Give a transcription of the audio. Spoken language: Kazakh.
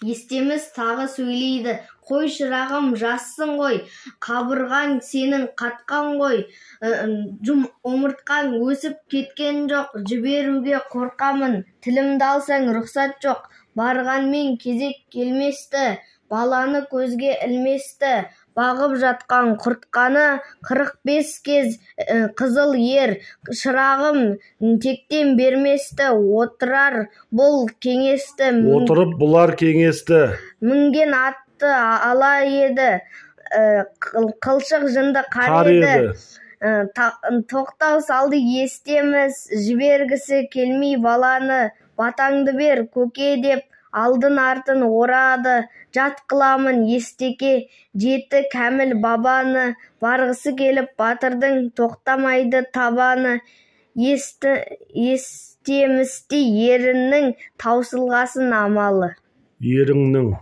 Естемес тағы сөйлейді: «Қой, шырағым, жассың ғой, қабырғаң сенің қатқан ғой, омыртқаң өсіп кеткен жоқ, жіберуге қорқамын, тілімді алсаң, рұқсат жоқ». Барғанмен кезек келместі, баланы көзге ілместі. Бағып жатқан құртқаны 45 кез қызыл ер, шырағым, тектен берместі. Отырар бұл кеңесті, Отырып бұлар кеңесті. Мінген атты ала еді, қылшық жынды қар Қар еді. еді. Тоқтау салды Естемес, жібергісі келмей баланы. «Батаңды бер, көке», – деп алдын артын орады. «Жат қыламын, Естеке, жеті кәміл бабаны». Барғысы келіп батырдың, тоқтамайды табаны. Естеместе ерінің таусылғасын амалы. Еріңнің.